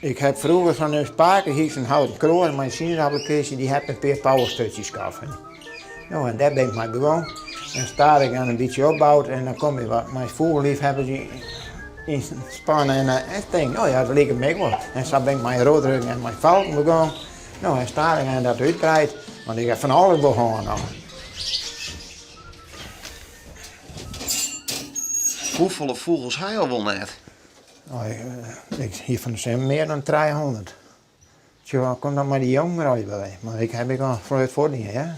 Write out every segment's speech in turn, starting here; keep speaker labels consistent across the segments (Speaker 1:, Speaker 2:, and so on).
Speaker 1: Ik heb vroeger van ús pake hie sa'n houten kroan mei in sierappelkistje, dy heb in pear pauwesturtsjes skaft. No en dêr bin ik mei begûn. En stadichoan in bytsje opboud en dan kom je wat mei fûgelliefhebbers yn spanne en ik tink, no ja, dat liket my ek wol. En sa bin ik mei roodruggen en mei falken begûn. No en stadichoan dat útbreid, want ik ha fan alles wol hân noch.
Speaker 2: Hoefolle fûgels ha jo wol net?
Speaker 1: No, ik hie fan de simmer mear dan 300. Tsja, kom dan mei de jongen by, mar ik ha ek al fluch fuortdien, ja.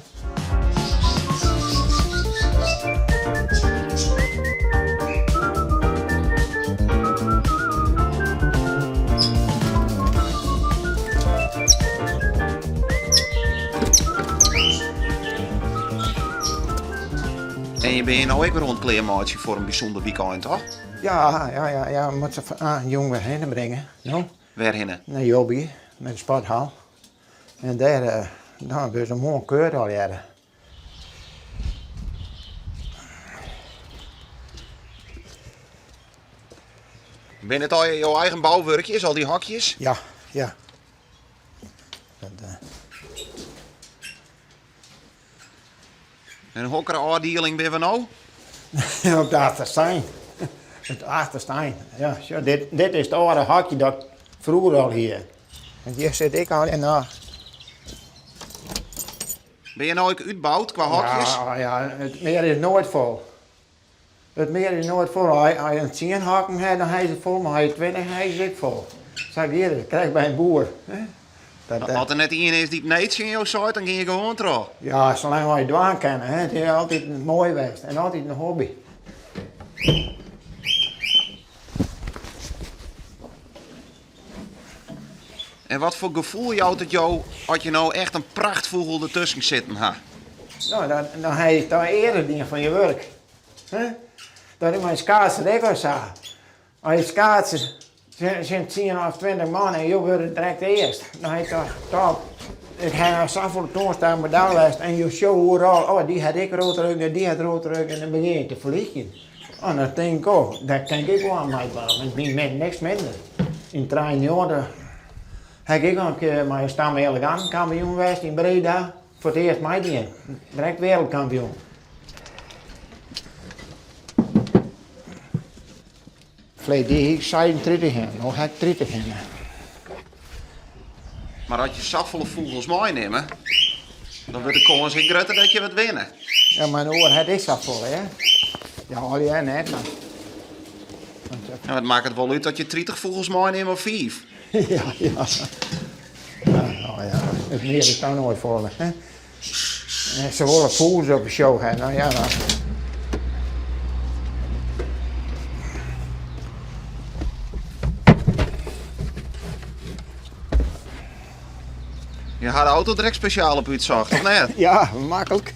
Speaker 2: En je binne no ek wer oan it klearmeitsjen foar in bysûnder wykein, toch?
Speaker 1: Ja, ja, ja, ja, moat se jong wer hinne bringe. No?
Speaker 2: Wêrhinne?
Speaker 1: Nei Jobbegea, nei de sporthal. En dêr, eh, dan wurde se moarn keurd allegearre.
Speaker 2: Binne it al jo eigen bouwurkjes, al dy hokjes?
Speaker 1: Ja, ja. Dat, eh.
Speaker 2: En hokker ôfdieling binne we no?
Speaker 1: Op de achterstein. It achterstein, ja. Sjoch, dit, dit is it âlde hokje dat ik froeger al hie. En hjir sit ik al en
Speaker 2: Binne je no ek útboud kwa hokjes?
Speaker 1: Ja, ja, it mear is noait fol. It mear is noait fol. As je in tsien hokken ha, dan ha je se fol, mar as je 20 ha, is it ek fol. Sa giet it, krekt by in boer.
Speaker 2: Dat, As der net ien is dy't nee tsjin jo seit, dan gean je gewoan troch.
Speaker 1: Ja, salang wy it dwaan kinne. Hè. It is altyd moai west en altyd in hobby.
Speaker 2: En wat foar gefoel jout it jo as je no echt in prachtfûgel dertusken sitten ha?
Speaker 1: No, dan, dan ha je toch eare dien fan je wurk. Hè? Dat is mei skaatsen ek al sa. As je skaatse tsjin tsien of 20 man en jo wurde direkt earst, dan ha je toch top. Ik ha noch safolle tongersdei medal west en jo sjogge oeral, oh dy hat ek roodrug en dy hat roodrug en dan begjin je te ferlykjen. Oh, dan tink ik, oh, dêr kin ik ek wol oan meidwaan, want ik bin niks minder. Yn 93 ha ik ek noch in kear mei in stam eleganten kampioen west yn Breda, foar it earst meidien, direkt wereldkampioen. Ferleden jier hie ik 36 hinnen, no ha ik 30 hinnen.
Speaker 2: Mar as je safolle fûgels meinimme, dan wurdt de kâns ek grutter dat je wat winne.
Speaker 1: Ja, mar in oar hat ek safolle, hè? Ja, allegear net, mar.
Speaker 2: Ja, it makket wol út dat je 30 fûgels meinimme of fiif.
Speaker 1: ja, ja. Ja, no ja, it mear is dan noait folle, hè? En se wolle fûgels op de show ha, no ja, dan.
Speaker 2: Je ha de auto der ek spesjaal op útsocht, of net?
Speaker 1: Ja, maklik.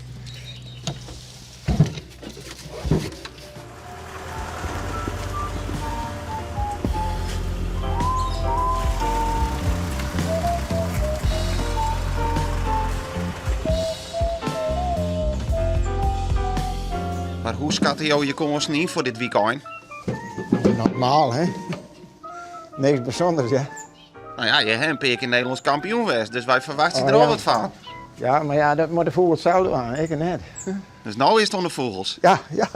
Speaker 2: Mar hoe skatte jo je kânsen yn foar dit wykein?
Speaker 1: Normaal, hè? Niks bysûnders, hè?
Speaker 2: No ja, je ha in pear kear Nederlânsk kampioen west, dus wy ferwachtsje der al wat fan.
Speaker 1: Ja, mar ja, dat moat de fûgels sels dwaan, ik net.
Speaker 2: Dus no is it oan de fûgels?
Speaker 1: Ja, ja.